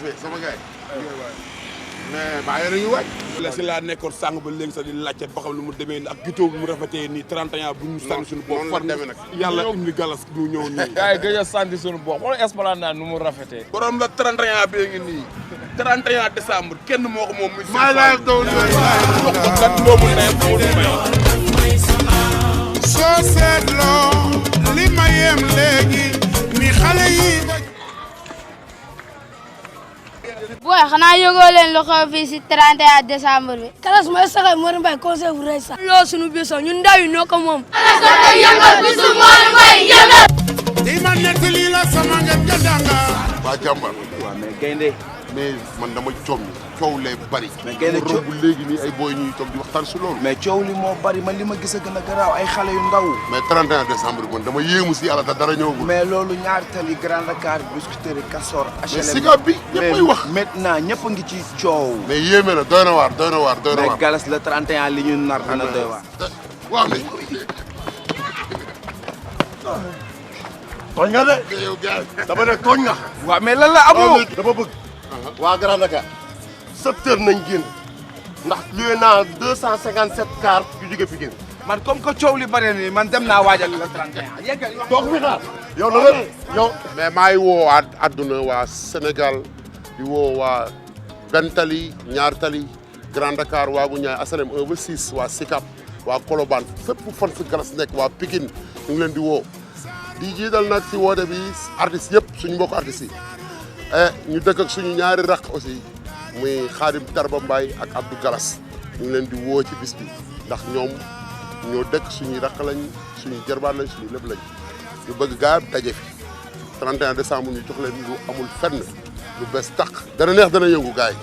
mais sama gars mais baa yéen a ngi waaj. la si laa nekkoon sàng ba léegi sax di laajte ba xam lu mu demee ak gitoo bu mu rafetee nii 31 bu ñu sànni suñu bopp far demee nag yàlla indi galas ñu ñëw nii. gars yi gëj a sànni suñu bopp xool Esplanade nu mu rafetee. borom la 31 bee ngi nii 31 décembre kenn moo ko moom. muy maa lay doon wax ko kat doomu ndeyam Modou Mbaye. soo seetloo li ma yem léegi ni xale yi. booy xanaa yëgoo leen lu xew fii si 31 décembre bi. Galass mooy saxal Modou Mbaye conseil bu rëy sax. loolu sunu biir sax ñun ndaw yi ñoo ko moom. yëngal bisu Modou Mbaye yëngal. di ma nettali la sama ngeen jëndanga. waa jàmbar. waaw mais gaynde mais man dama coow lay bari. mais gaynde coow bu léegi nii ay booy ñuy toog di waxtaan si loolu. mais coow li moo bari man li ma gis a gën a garaaw ay xale yu ndaw. mais 31 décembre man dama yéemu si yàlla te dara ñëwagul. mais loolu ñaari tali Grand Dakar Biscuiterie Castor HLM. mais Sicap bi ñëppay wax. maintenant ñëpp a ngi ci coow. mais yéeme na doy na waar doy na waar doy na waar. mais Galass le 31 li ñu nar dina doy waar. waaw mais. tooñ nga de. yow gars dama ne tooñ nga. waaw mais lan la amoo. dama bëgg. waa Grand Dakar 7 heures nañ génn ndax luwe naa 257 cars yu jóge Pikine. man comme que coow li bari nii man dem naa waajal le 31. yeggal toog fi xaar yow na nga yow. mais maa ngi woo waa àdduna waa Sénégal di woo waa Bentali Ñaar Tali Grand Dakar waa bu ñaay asalem 1 ba 6 waa Sicap waa Colobane fépp fu fan si Galass nekk waa Pikine ñu ngi leen di woo di jiital nag si woote bi artistes yëpp suñu mbokk artistes yi ñu dëkk ak suñu ñaari rakk aussi muy Khadim Tarba Mbaye ak Abdou Galass ñu ngi leen di woo ci bis bi ndax ñoom ñoo dëkk suñuy rakk lañ suñuy jarbaat lañ suñu lépp lañ ñu bëgg gaa daje fi 31 décembre ñu jox leen lu amul fenn lu bees tàq dana neex dana yëngu gaay